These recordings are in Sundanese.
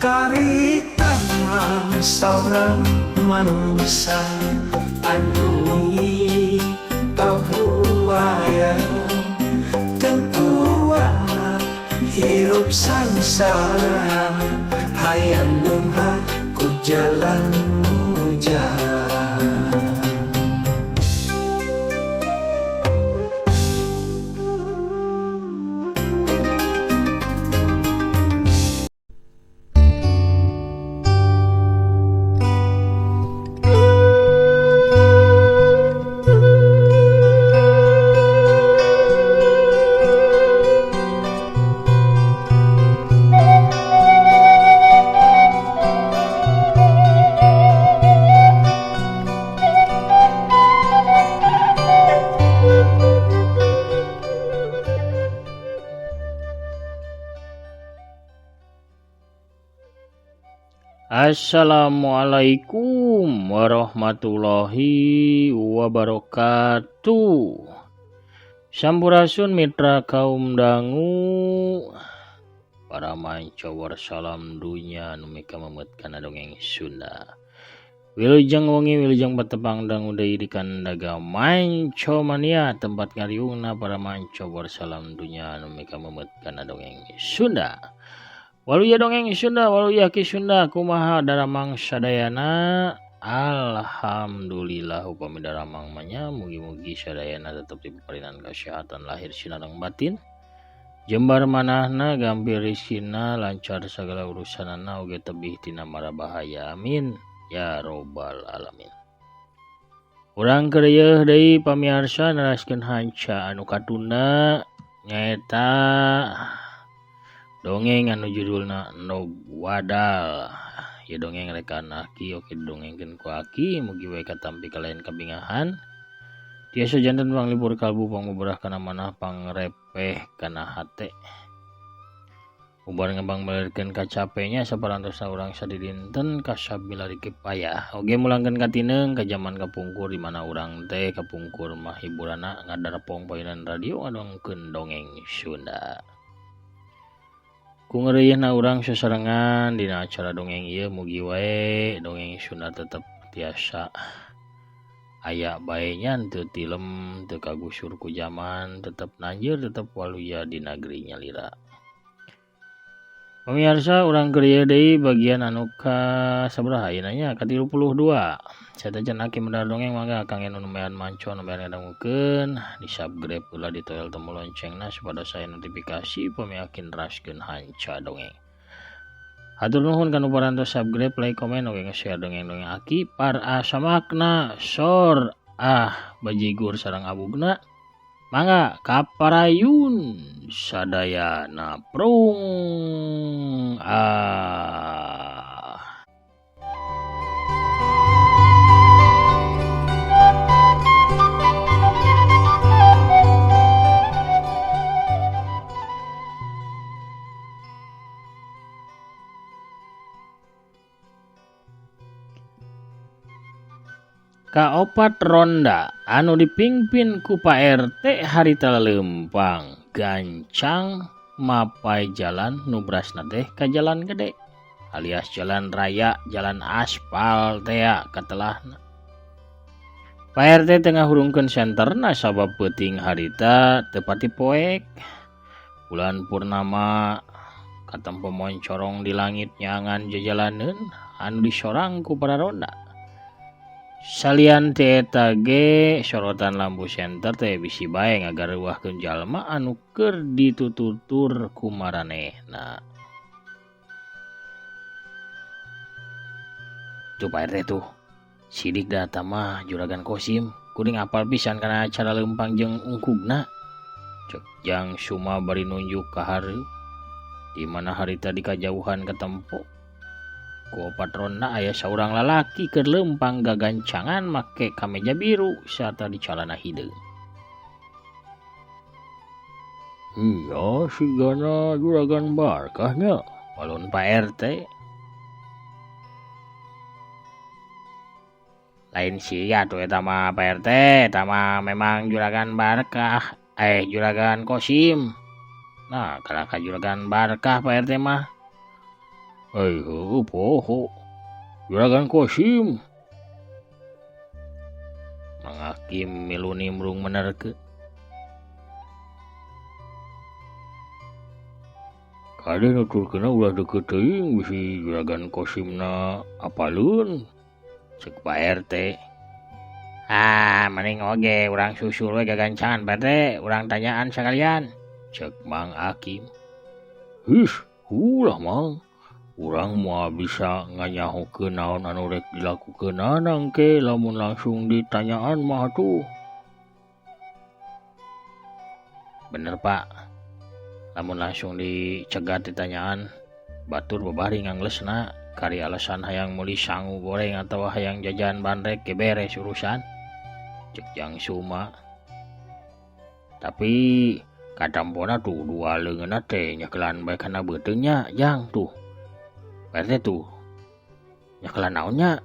Karitan mah saurang manusia anu pabuaya tentuana hirup sangsara hayang beunghar ku jalan mujaha. Assalamualaikum warahmatullahi wabarakatuh. Sampurasun mitra kaum dangu para manca warsalam dunya nu mikamemeut kana dongeng Sunda. Wilujeng wengi wilujeng patepang dangu deui di Kandaga Manco Mania tempat ngariungna para manca warsalam dunya nu mikamemeut kana dongeng Sunda. Waluya dongeng Sunda, waluya Ki Sunda, kumaha daramang sadayana? Alhamdulillah upami daramang mah nya mugi-mugi sadayana tetep dipaparinan kesehatan lahir sinareng batin. Jembar manahna gampil rizkina lancar sagala urusanana oge tebih tina mara bahaya amin ya robbal alamin. Urang keur yeuh deui pamiarsa neraskeun hanca anu katunda nyaeta dongeng anu judulna Endog Wadal. Ieu dongeng rekan aki oke didongengkeun ku aki mugi we katampi kalayan kabingahan. Tiasa janten panglipur kalbu panguberah kana manah pangrepeh kana hate. Ubar ngembang melirkeun kacapenya saparantosna urang sadidinten kasabila dikipayah. Oge mulangkeun katineung ka jaman kapungkur di mana urang teh kapungkur mah hiburanna ngadarepong payunan radio ngadongkeun dongeng Sunda. Ku ngeureuyeuna urang sasarengan dina acara dongeng ieu mugi wae dongeng Sunda tetep tiasa aya bae nya teu tilem teu kagusur ku jaman tetep nanjeur tetep waluya di nagri nyalira. Pamiarsa urang keur ieu deui bagian anu ka sabaraha ayeuna nya ka 32. Satajan aki medar dongeng mangga kangge nu nembean manco nembean ngadangukeun di subscribe ulah ditoel tombol loncengna supados aya notifikasi upami aki neraskeun hanca dongeng. Hatur nuhun kanu parantos subscribe, like, komen oge nge-share dongeng-dongeng aki par asamakna sor ah bajigur sareng abugna. Mangga kaparayun sadayana prung ah. Kaopat ronda anu dipingpin ku Pak RT harita leumpang gancang mapai jalan nu brasna teh ka jalan gede alias jalan raya jalan aspal tea katelahna. Pak RT teu ngahurungkeun senterna sabab peuting harita teu pati poek. Bulan purnama katempo moncorong di langit nyangan jajalaneun anu disorang ku para ronda. Salian ti eta ge sorotan lampu senter teh bisi bae ngagareuwahkeun jalma anu keur ditututur ku maranehna. Tuh Pak RT tuh, sidik da eta mah Juragan Kosim, kuring apal pisan kana acara leumpang jeung ungkugna. Cek Jang Suma bari nunjuk ka hareup, di mana harita di kajauhan katempo. Ku opat ronda aya saurang lalaki keur leumpang gagancangan make kameja biru sarta di calana hideung. Iya sigana Juragan Barkah nya, walun Pak RT. Lain sia tuh eta mah Pak RT, eta mah memang Juragan Barkah, Juragan Kosim. Nah, kalahka Juragan Barkah Pak RT mah. Ai heueuh poho. Juragan Kosim. Mang Akim milu nimbrung menerkeun. Kade nuturkeunna ulah deukeut teuing bisi Juragan Kosimna apaleun. Cek Pak RT. Ah, mending oge urang susul we gagancangan Pak RT, urang tanyaan sakalian. Cek Mang Akim. His, ulah Mang. Urang moal bisa nganyahokeun naon anu rek dilakukeunana engke lamun langsung ditanyaan mah atuh. Bener Pak. Lamun langsung dicegat ditanyaan, batur babari nganglesna kari alasan hayang meuli sangu goreng atawa hayang jajan bandrek ge beres urusan. Cek Jang Suma. Tapi katampona tuh dua leungeunna teh nyekelan bae kana beuteung nya Jang tuh. Pak RT tuh nyekelan naon nya?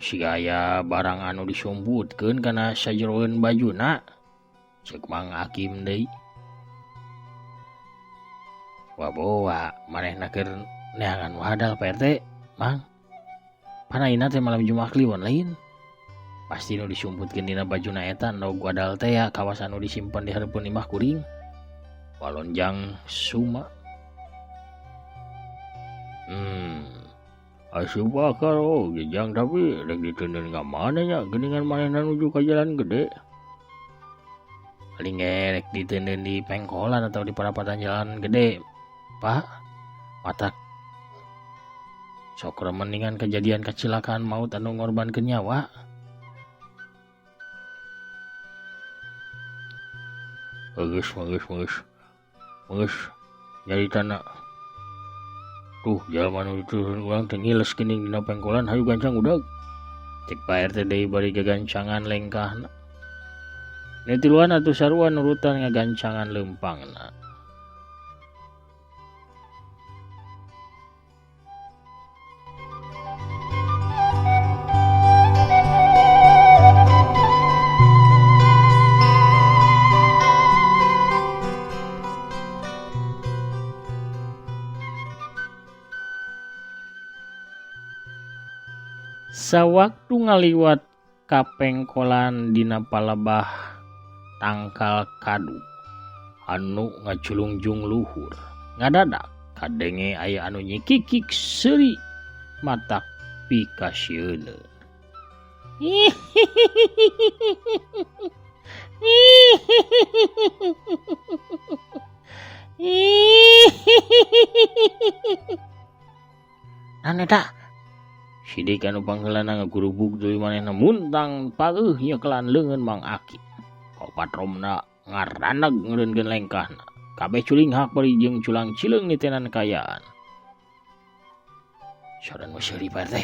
Siga aya barang anu disumputkeun kana sajeroeun bajuna. Cek Mang Akim deui. Waboa manehna keur neangan wadal Pak RT, Mang. Panaina teh malam Jumat Kliwon lain. Pasti nu disumputkeun dina bajuna eta endog wadal teh ya kawasan nu disimpen di hareupeun imah kuring. Walonjang Suma. Asup akal oge Jang tapi rek diteundeun ka mana nya geuningan manehna nuju ka jalan gede. Paling ge rek diteundeun di pengkolan atau di parapatan jalan gede. Pak, matak sok remeningan kejadian kecelakaan maut anu ngorbankeun nyawa. Geus geus nyaritana. Tuh jalma nu dituturkeun urang teh ngiles geuning dina pengkolan hayu gancang udag. Cek Pak RT deui bari gagancangan lengkahna. Nu tiluan atuh sarua nurutan ngagancangan leumpangna. Sawaktu ngaliwat ka pengkolan dina palebah tangkal kadu anu ngaculungjung luhur ngadadak kadenge aya anu nyikikik seuri matak pikasieun. Naon eta? Sidik anu pangheulana ngagurubug deui manehna muntang pageuh nyekelan leungeun Mang Aki. Kopatromna ngaraneg ngeureunkeun lengkahna. Kabeh culinghak bari jeung culang cileung nitenan kaayaan. Soran nu seuri Pak RT.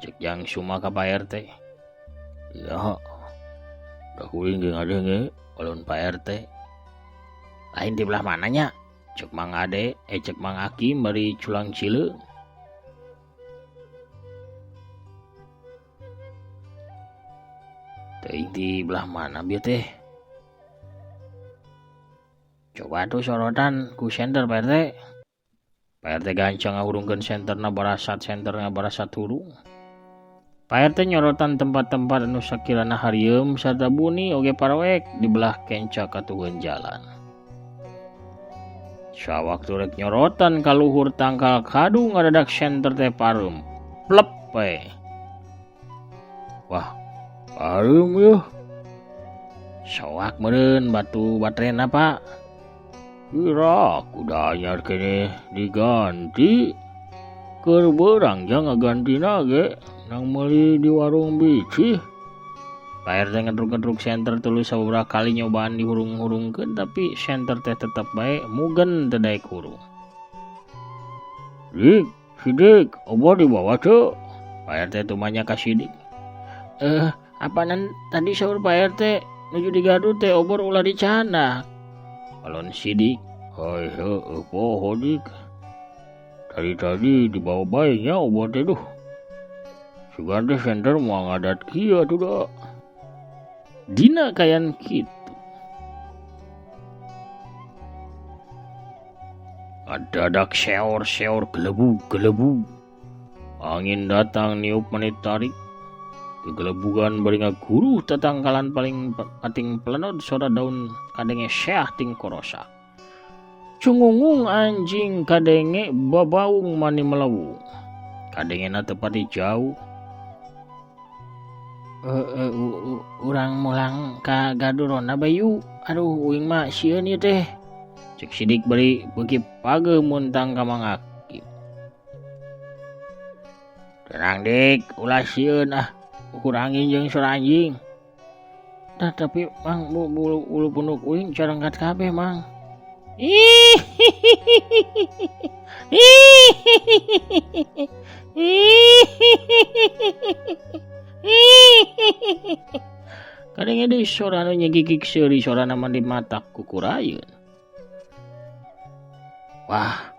Cek Jang Suma ka Pak RT. Ya. Da kuring ge ngadenge ulun Pak RT. Lain di belah mananya? Cek Mang Ade, cek Mang Aki bari culang cileung. Teuing di belah mana bieu teh? Coba tuh sorotan ku senter Pak RT. Pak RT gancang ngahurungkeun senterna barasat senterna barasat hurung. Pak RT nyorotan tempat-tempat anu sakirana harieum sarta buni oge paroek di belah kenca katuheun jalan. Sawaktu rek nyorotan ka luhur tangkal kadu ngadadak senter teh pareum. Plep we. Wah, pareum yeuh. Soak meureun batu baterena Pak. Ira kuda anyar keneh diganti. Keur beurang jang ngagantina ge nang meuli di warung bicih. Pak RT ngedruk-ngedruk senter tuluy sababaraha kali nyobaan dihurung-hurungkeun tapi senter teh tetep bae mugen teu daek hurung. Dik, Sidik, obor dibawa teu? Pak RT tumanya ka Sidik. Apanan tadi saur Pak RT nuju digadu teh obor ulah dicandak. Alon Sidik, heuh heuh poho Dik. Tadi-tadi dibawa bae nya obor teh duh. Sugan teh senter moal ngadat kieu atuh da. Dina kayan kitu. Adadak seor-seor gelebug-gelebug. Angin datang niup menit tarik. Kegelebugan bari ngaguruh tatangkalan paling pating pelenod sora daun kadenge seah ting korosak. Cungungung anjing kadenge babaung mani melewung. Kadengena teu pati jauh. Urang mulang ka gadurona bayu. Aduh uing mah sieun ieu teh. Cek Sidik bari beuki pageuh muntang ka Mang Akim. Tenang Dik, ulah sieun ah. Ukur angin jeung sora anjing. Tah tapi Mang bulu bulu punduk uing carengkat kabeh Mang. Kadenge deui sora nu nyegigig seuri sorana mah dimatak ku kurayeun. Wah,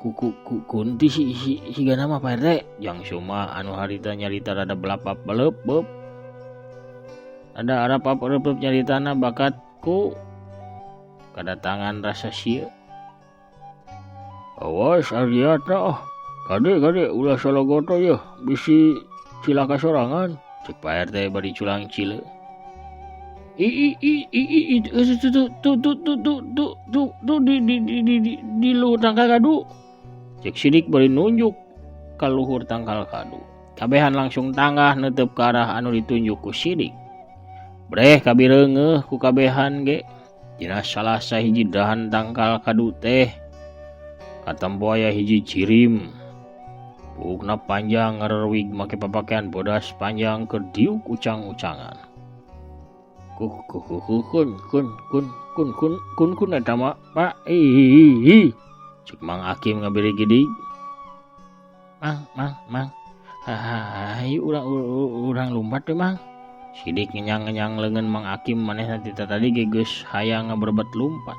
ku kunti si sigana mah Pak RT. Jang Suma anu harita nyarita rada belapap beleup-beup. Rada arapap ereup nyaritana bakat ku kadatangan rasa sieun. Awas Ardiata oh. Kade kade ulah sologoto yeuh bisi cilaka sorangan. Cek Pak RT bari culang cile. I i i i i tu tu tu tu tu tu tu tu di di di di di di luhur tangkal kadu. Cek Sidik bari nunjuk ka luhur tangkal kadu. Kabehan langsung tanggah neuteup ka arah anu ditunjuk ku Sidik. Breh kabireungeuh ku kabehan ge. Dina salah sahiji dahan tangkal kadu teh katempo aya hiji jirim. Buukna panjang ngarerwig make papakaian bodas panjang keur diuk ucang-ucangan. Kun kun kun kun kun kun kun eta mah Pak. Ih. Cek Mang Akim ngabirigidig. Mang mang mang. Hayu urang lumpat teh Mang. Sidik ngenyang-ngenyang leungeun Mang Akim manehna ti tadi ge geus hayang ngaberebet lumpat.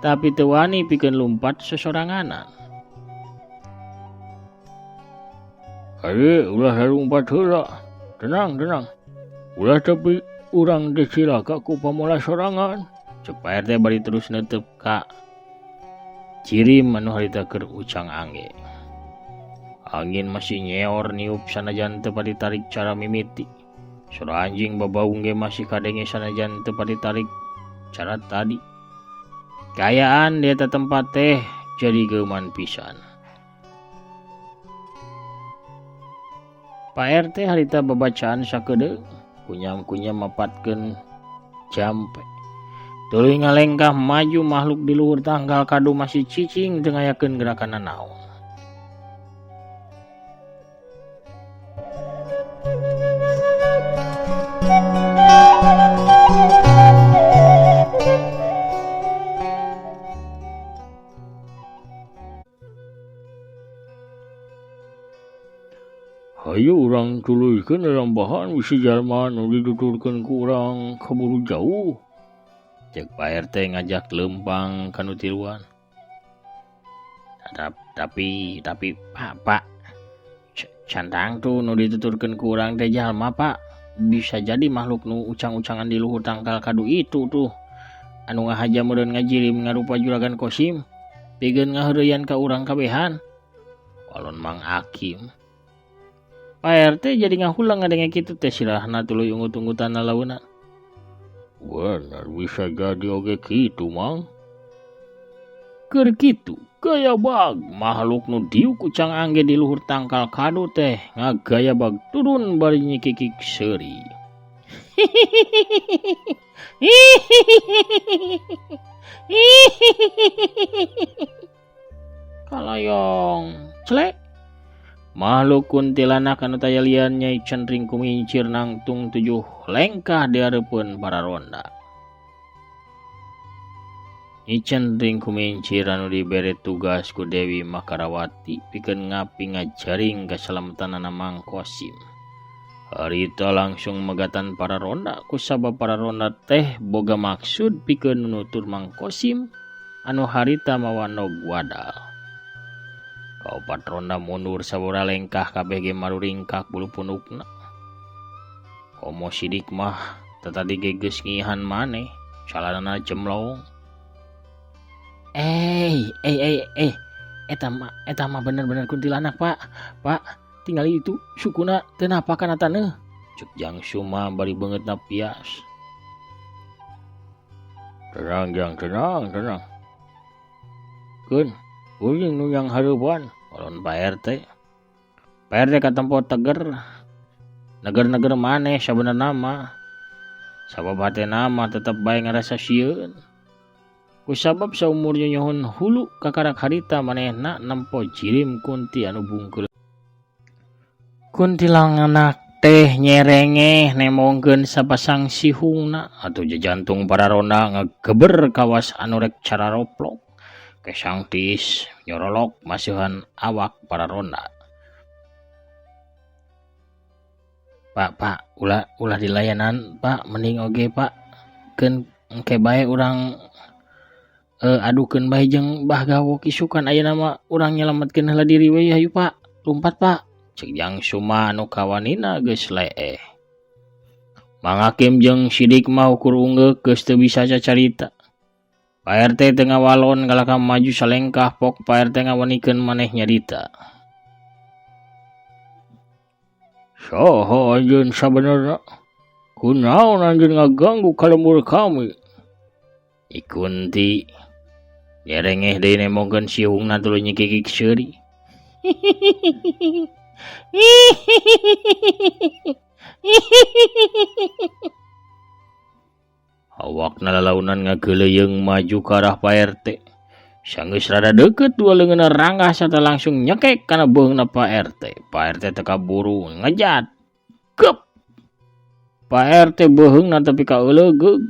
Tapi teu wani pikeun lumpat sesoranganan. Hayu ulah lumpat heula. Tenang tenang. Ulah tapi urang teh cilaka ku pamola sorangan. Cek Pak RT bari terus neuteub ka jirim anu harita keur ucang angge. Angin masih nyeor niup sanajan teu pati tarik cara mimiti. Sora anjing babaung ge masih kadenge sanajan teu pati tarik cara tadi. Kaayaan di eta tempat teh jadi geuman pisan. Pak RT harita babacaan sakedeung. Kunyam-kunyam mapatkeun jampe. Tuluy ngalengkah maju makhluk di luhur tangkal kadu masih cicing teu ngayakeun gerakan nanaon. Hayu urang tuluykeun lambahan bisi jalma nu dituturkeun ku urang kaburu jauh. Cek Pak RT ngajak leumpang ka nu tiluan. Tapi Pak cantang tuh nu dituturkeun ku urang teh jalma Pak. Bisa jadi makhluk nu ucang-ucangan di luhur tangkal kadu itu tuh. Anu ngahaja meureun ngajirim ngarupa juragan Kosim. Pikeun ngaheureuyan ka urang kabehan. Walon Mang Akim. Pak RT jadi ngahulang ngadenge kitu teh sirahna tuluy ungut-ungutan lalaunan. Bener bisa jadi oge kitu Mang. Keur kitu gaya bag makhluk nu diuk ucang angge di luhur tangkal kadu teh ngagaya bag turun bari nyikikik seuri. Kalayong celek. Makhluk kuntilanak anu taya lian Nyai Centring kumincir nangtung 7 lengkah di hareupeun para ronda. Nyi Centring kumincir anu dibere tugas ku Dewi Makarawati pikeun ngapi ngajaring kasalametanana Mang Kosim. Harita langsung megatan para ronda kusabab para ronda teh boga maksud pikeun nutur Mang Kosim anu harita mawa nog wadal. Kaopat ronda mundur sabora lengkah kabeh ge maruringkak bulu punukna. Komo Sidik mah tatadi ge geus ngihan maneh, calanana jemlong. Eta mah bener-bener kuntilanak, Pak. Pak, tinggal itu sukuna teu napak kana taneuh. Cek Jang Suma bari beungeutna pias. Tenang Jang, tenang, tenang. Keun, uing nu yang hareupan, walon Pak RT. Pak RT katempo teger. Neger-neger maneh sabenerna mah. Sabab hatena mah tetep bae ngarasa sieun. Kusabab saumur nyonyuhun hulu kakarak harita manehna nempo jirim kunti anu bungkeul. Kuntilanak teh nyerengeh nemongkeun sapasang sihungna atuh jajantung para ronda ngageber kawas anu rek cararoplok. Kesang tiis nyorolok masihan awak para ronda. Pak, Pak, ulah dilayanan, Pak, mending oge, Pak. Keun engke bae urang adukeun bae jeung Bah Gawok isukan ayeuna mah urang nyelametkeun heula diri we hayu, Pak. Lumpat, Pak. Cek Jang Suma anu kawanina geus leeh. Mang Hakim jeung Sidik mah ukur unggeuk geus teu bisa cacarita. Pak RT teu ngawalon kalahka maju salengkah pok Pak RT ngawanikeun maneh nyarita. Saha anjeun sabenerna? Kunaon anjeun ngaganggu ka lembur kami? Ikunti nyerengeh deui nemongkeun sihungna tuluy nyikikik seuri. Awakna lalaunan ngageuleuyeung maju ka arah Pak RT. Sanggeus rada deukeut dua leungeunna ranggah sarta langsung nyekek kana beuheungna Pak RT. Pak RT teu kaburu ngejat. Gep. Pak RT beuheungna tepi ka eulegeug.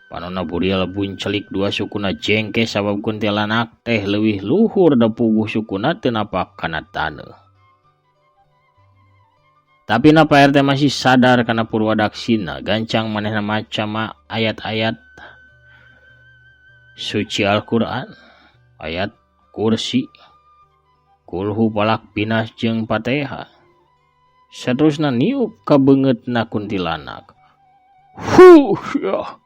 Panonna burial buncelik dua sukuna jengke sabab kuntilanak teh leuwih luhur da puguh sukuna teu napak kana taneuh. Tapi na Pak RT masih sadar kana purwadaksina, gancang manehna maca ayat-ayat suci Al-Qur'an, ayat kursi, kulhu palak binas jeung Fatihah. Saterusna niup ka beungeutna kuntilanak. Huh, ya.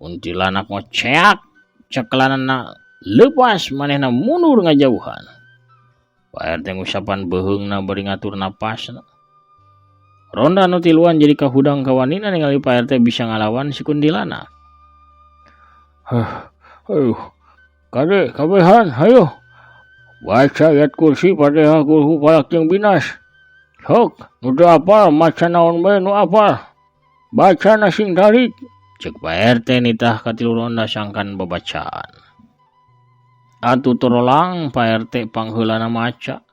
Kuntilanak ngoceak, cekelanana lepas manehna mundur ngajauhan. Pak RT ngusapan beuheungna bari ngatur napasna. Ronda nu tiluan jadi kahudang kawanina ningali Pak RT bisa ngalawan si kuntilanak. Aduh, kade kabehan, hayo. Baca ayat kursi Fatihah kulhu falak jeung binas. Sok, nu teu apal maca naon bae nu apal. Baca sing tarik. Cek Pak RT nitah ka tilu ronda sangkan babacaan. Atuh torolang Pak RT pangheulana maca.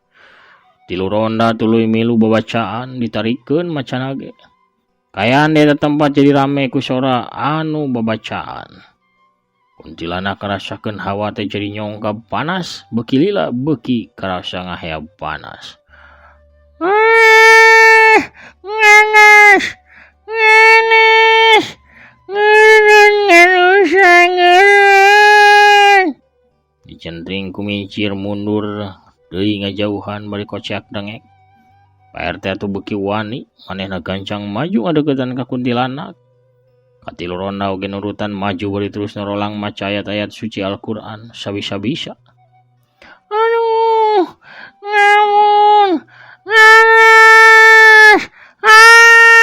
Tilu ronda tuluy milu babacaan ditarikeun macana ge. Kaayaan di eta tempat jadi rame ku sora anu babacaan. Kuntilanak karasakeun hawa teh jadi nyongkab panas, beuki lila beuki karasa ngaheab panas. Nganas, nganas, nganas. Dicentring kumincir mundur deui ngajauhan bari koceak dengek. Pak RT atuh beuki wani, manehna gancang maju ngadeuketan ka kuntilanak. Katilu ronda oge nurutan maju bari terus norolang maca ayat-ayat suci Al-Qur'an sabisa-bisa. Aduh, ngamun, nganas, ah.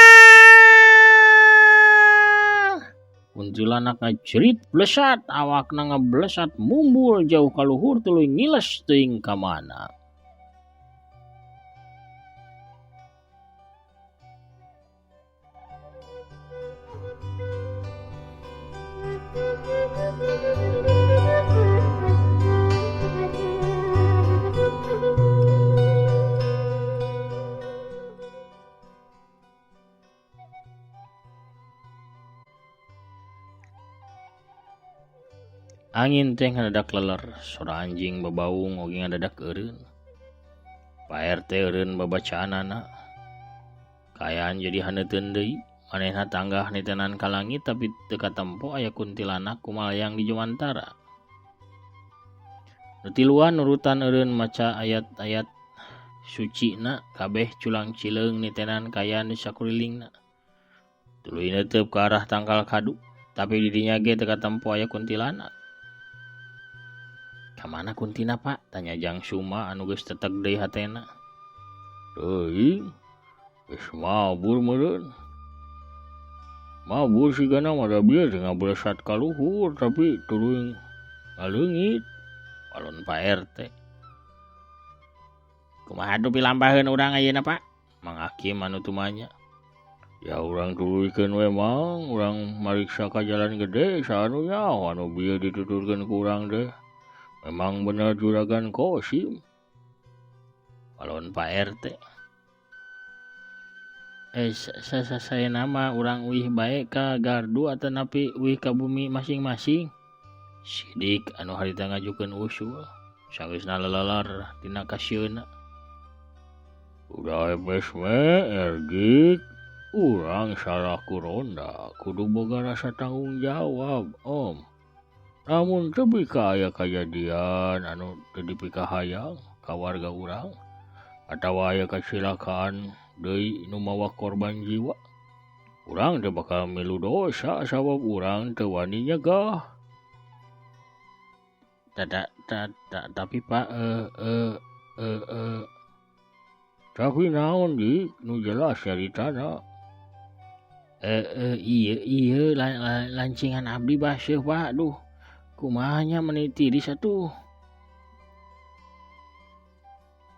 Kuntilanak ngajerit blesat, awakna ngablesat mumbul jauh ka luhur tuluy ngiles teuing ka mana. Angin teh ngadadak leler, sora anjing babaung oge ngadadak eureun. Pak RT eureun babacaanana. Kaayaan jadi haneuteun deui, manehna tanggah nitenan ka langit tapi teu katempo aya kuntilanak kumalayang di jumantara. Nu tiluan nurutan eureun maca ayat-ayat sucina kabeh culang cileung nitenan kaayaan di sakulilingna. Tuluy neuteup ka arah tangkal kadu, tapi di dinya ge teu katempo aya kuntilanak. Ka mana kuntina, Pak? Tanya Jang Suma anu geus teteg deui hatena. Teuing, geus mabur meureun. Mabur sigana mah da bieu teh ngablesat ka luhur tapi tuluy ngaleungit. Walun Pak RT. Kumaha atuh pilampaheun urang ayeuna, Pak? Mang Akim anu tumanya. Ya urang tuluykeun we Mang, urang mariksa ka jalan gede saha nu nyaho anu bieu dituturkeun ku urang teh. Memang bener Juragan Kosim. Walun Pak RT. Saya nama urang uih bae ka gardu atanapi uih ka bumi masing-masing. Sidik anu harita ngajukeun usul, sageusna leleler tina kasieuna. Udah ebes we ergik, urang salaku ronda kudu boga rasa tanggung jawab, Om. Lamun teu bika aya kajadian anu teu dipikahayang ka warga urang atawa aya kacilakaan deui nu mawa korban jiwa, urang teh bakal milu dosa sabab urang teu wani nyegah. Tapi Pak, tapi naon di nu jelas caritana. Ieu lancingan abdi baseuh Pak. Duh, kumaha nya meuni tiris atuh.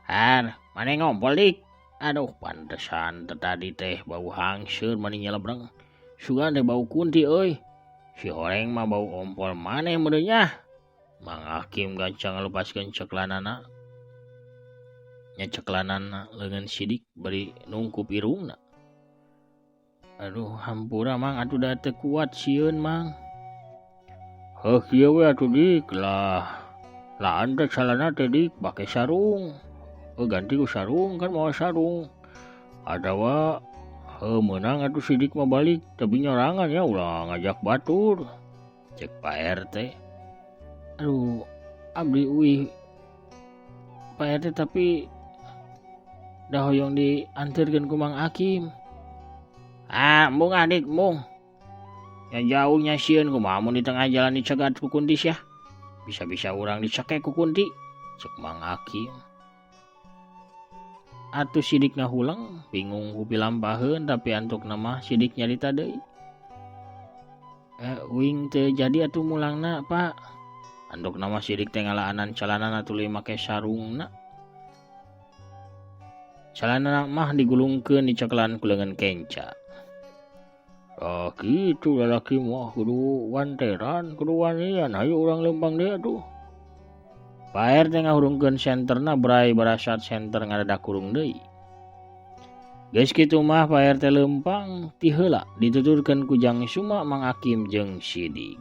Har, maneh ngompol dik. Aduh, pantesan tadi teh bau hangseur mani nyelebreng. Sugan teh bau kunti euy. Si horeng mah bau ompol maneh meureun nya. Mang Hakim gancang ngalupaskeun ceklanana. Nya ceklanana leungeun Sidik bari nungkup irungna. Aduh, hampura Mang atuh da teu kuat sieun Mang. Heuh kieu we atuh dik lah. Laan teh calana teh dik bake sarung. Ganti ku sarung kan mawa sarung. Atawa meunang atuh Sidik mah balik tapi nyorangan ya ulah ngajak batur. Cek Pak RT. Aduh, abdi uih Pak RT tapi dah hoyong dianterkeun ku Mang Akim. Ah, embung adik embung. Ya jauhnya sieun kumaha mun di tengah jalan dicegat ku kunti sia. Bisa-bisa urang dicekek ku kunti. Cek Mang Akim. Atuh Sidik ngahuleng, bingung ku pilampaheun tapi antukna mah Sidik nyarita deui. Uing teu jadi atuh mulangna, Pak. Antukna mah Sidik teh ngalaanan calanana tuluy make sarungna. Calana mah digulungkeun dicekelan ku leungeun kenca. Ah, kitu lalaki mah kudu wanteran, kudu wanian, hayu urang lempang deui atuh. Pak RT ngahurungkeun senterna bray barasat senter ngadadak kurung deui. Geus kitu mah Pak RT lempang ti heula dituturkeun ku Jang Suma Mang Akim jeung Sidik.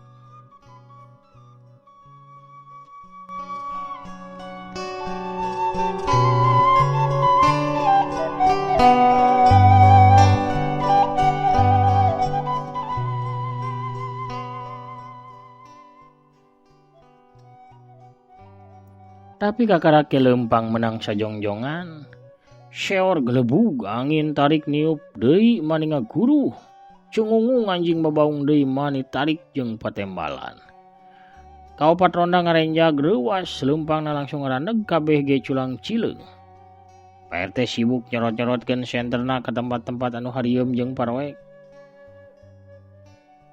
Tapi kakarake lempang menang sajongjongan. Seor gelebug angin tarik niup deui mani ngaguruh. Cungungung anjing babaung deui mani tarik jeung patembalan. Kaopat ronda ngarenjag reuwas lempangna langsung ngaraneg kabeh ge culang cileung. Pak RT sibuk nyorot-nyorotkeun senterna ka tempat-tempat anu harieum jeung paroek.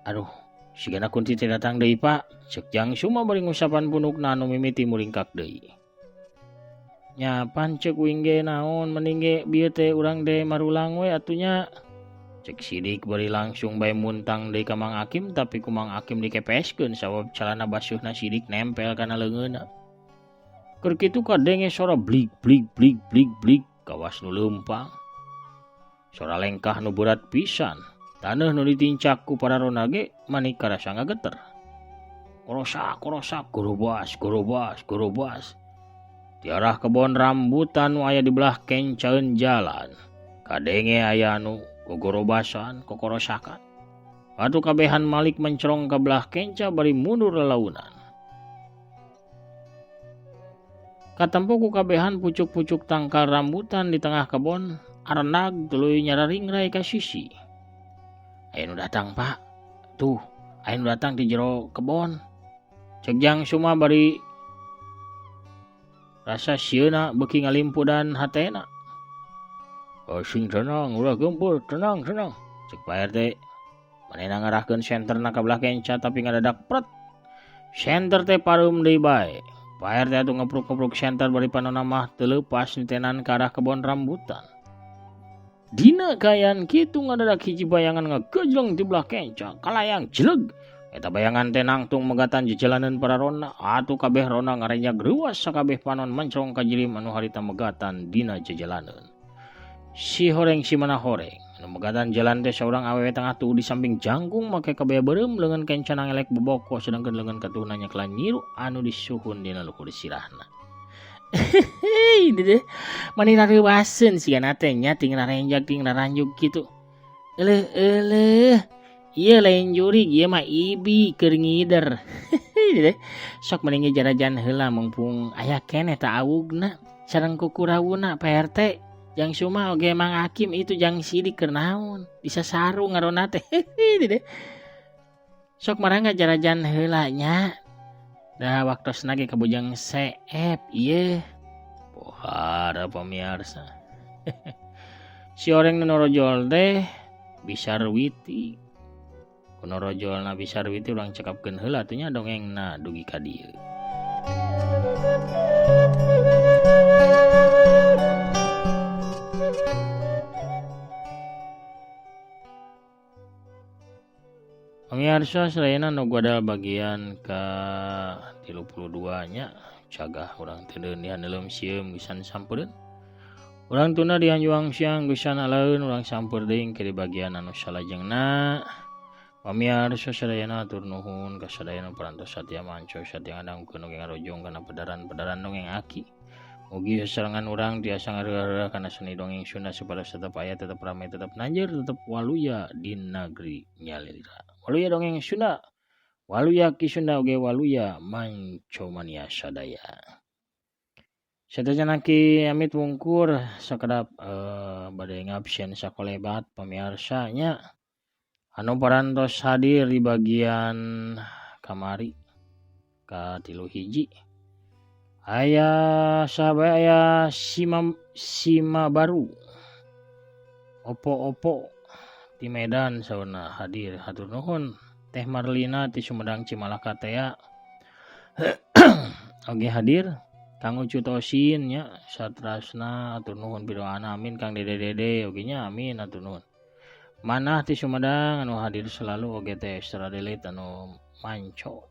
Aduh, sigana kunti teh datang deui Pak. Cek Jang Suma bari ngusapan punukna anu mimiti muringkak deui. Nya pan cek uing ge naon mending ge bieu teh urang teh marulang we atuh nya. Cek Sidik bari langsung bae muntang deui ka Mang Akim tapi ku Mang Akim dikepeskeun sabab calana basuhna Sidik nempel kana leungeunna. Keur kitu kadenge sora blig blig blig blig blig kawas nu leumpang. Sora lengkah nu berat pisan. Taneuh nu ditincak ku para ronda ge mani karasa ngageter. Korosak korosak gorobas gorobas gorobas. Di arah kebon rambutan nu aya di belah kencaeun jalan. Kadenge aya anu gogorobasan kokorosakan. Atuh kabehan malik mencerong ka belah kenca bari mundur lelaunan. Katempo ku kabehan pucuk-pucuk tangkal rambutan di tengah kebon arenag tuluy nyararingrai ka sisi. Aya nu datang Pak. Tuh, aya nu datang di jero kebon. Cek Jang Suma bari rasa sieuna beuki ngalimpudan hatena. Oh, sing tenang, ulah gempur, tenang, tenang. Cek Pak RT. Manehna ngarahkeun senterna ka belah kenca tapi ngadadak pret. Senter teh pareum deui bae. Pak RT atuh ngepruk-ngepruk senter bari panonna mah teu leupas nitenan ka arah kebon rambutan. Dina kaayaan kitu ngadadak hiji bayangan ngagejleng ti belah kenca, kalayang jeleg. Eta bayangan teh nangtung megatan jejelaneun para ronda, atuh kabeh ronda ngarenjag reuas sakabeh panon mencrong ka jirim anu harita megatan dina jejelaneun. Si horeng si mana horeng, anu megatan jalan teh saurang awewe tengah tuh di samping jangkung make kabeh beureum leungeun kencana ngelek boboko sedangkeun leungeun katuhna nyekelan nyiru anu disuhun dina luhur sirahna. Hehehe, dedeh. Mani rareuwaseun sigana teh nya ting rarenjag ting raranjug kitu. Eleuh eleuh. Ieu lain jurig, ieu mah ibi keur ngider. Hehehe, dedeh. Sok mending ge jarajan heula mumpung aya keneh ta awugna sareng kukurawuna Pak RT. Jang Suma oge Mang Hakim itu jang sidik keur naon? Bisa sarung ngarona teh. Hehehe, dedeh. Sok marangga jarajan heula nya. Dah waktosna ge kabujang seep ieu. Pohara pamiarsa. Si oreng nu norojol teh Bisarwiti. Ku norojolna Bisarwiti urang cekapkeun heula atuh nya dongengna dugi ka dieu. Pamiarsa sadayana nu gadal bagian ka 32 nya cagah urang teh deun dihaneuleum sieum geus sampereun. Urang tunda di hanjuang siang geus alaeun urang samper deui ke di bagian anu salajengna. Pamiarsa sadayana atur nuhun ka sadayana parantos satia manco satia ngadangkeun oge ngarojong kana pedaran-pedaran dongeng aki. Mugi sasarengan urang tiasa ngareureuh kana seni dongeng Sunda supados tetep aya, tetep rame, tetep nanjeur, tetep waluya di nagri nyalira. Waluya dongeng Sunda, waluya Ki Sunda oge waluya mancomania sadaya. Sateuacan Aki amit wungkur sakedap bade ngabsen sakolebat pamiarsa nya. Anu parantos hadir di bagian kamari ka 3 hiji. Aya sahabat aya sima baru opo-opo di Medan sauna hadir hatur nuhun. Teh Marlina ti Sumedang Cimalaka tea oge hadir. Kang Ucu Tosin nya satrasna hatur nuhun pidoana amin. Kang Dede Dede oge nya amin hatur nuhun. Manah ti Sumedang anu hadir selalu oge teh Extra Delete anu manco.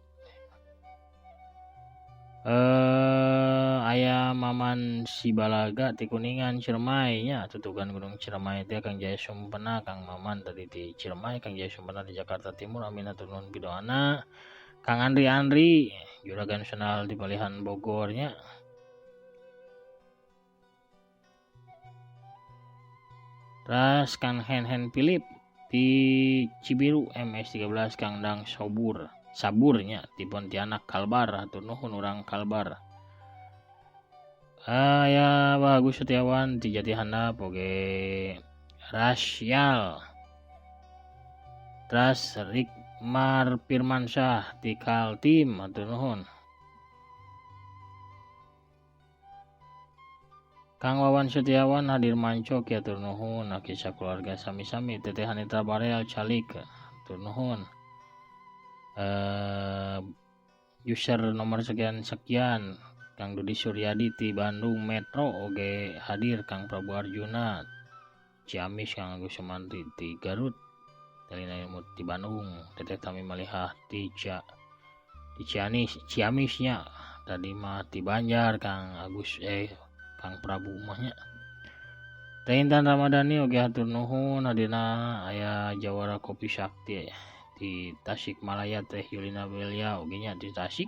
Aya Maman Sibalaga ti Kuningan Ciremai nya tutugan Gunung Ciremai teh Kang Jaya Sumpena. Kang Maman tadi ti Ciremai, Kang Jaya Sumpena di Jakarta Timur amin hatur nuhun pidoana. Kang Andri Andri juragan nasional di Palihan Bogor nya. Terus Kang Hen Hen Philip di Cibiru MS13 Kang Dang Sobur saburnya di Pontianak Kalbar hatur nuhun urang Kalbar. Aya Bagus Setiawan di Jati Handap oge Rasyal. Terus Rikmar Firmansyah di Kaltim hatur nuhun. Kang Wawan Setiawan hadir mancok ya hatur nuhun. Aki sakeluarga sami-sami. Teteh Hanita Barel calik hatur nuhun. User nomor sekian sekian Kang Dudi Suryadi di Bandung Metro oge hadir. Kang Prabu Arjuna Ciamis, Kang Agus Sumantri di Garut, Telina Ilmu di Bandung, Teteh Tami Malihah di Ciamis, Ciamisnya tadi mah di Banjar Kang Agus Kang Prabu mahnya. Teh Intan Ramadhani oge hatur nuhun hadirna. Aya Jawara Kopi Sakti di Tasikmalaya, Teh Yulina Belia oge nya di Tasik.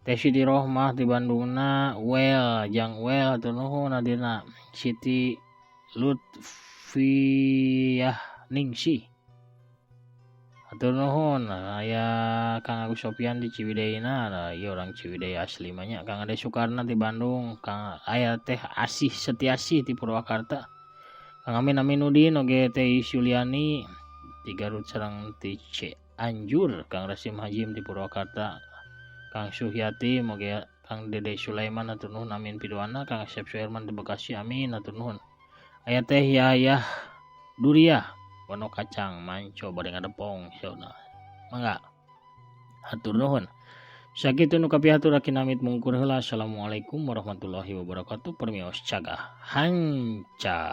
Teh Siti Rohmah di Bandungna, Well Jang Well hatur nuhun hadirna. Siti Lutfiah Ningsih hatur nuhun. Aya Kang Agus Sopian di Ciwideyna, nah, ieu orang Ciwidey asli mah nya. Kang Ade Sukarna di Bandung, Kang aya Teh Asih Setiasih di Purwakarta, Kang Amin Aminudin oge Teh Yuliani Ti Garut sareng ti Cianjur, Kang Rasim Hajim di Purwakarta, Kang Suhyati moge Kang Dede Sulaiman hatur nuhun amin piduana, Kang Asep Suherman di Bekasi amin hatur nuhun. Aya Teh Yayah Duriah Wono Kacang Manco bade ngadepong sauna. Mangga. Hatur nuhun. Sakitu nu kapihatur aki namit mungkur heula. Assalamualaikum warahmatullahi wabarakatuh. Permios cagah hanca.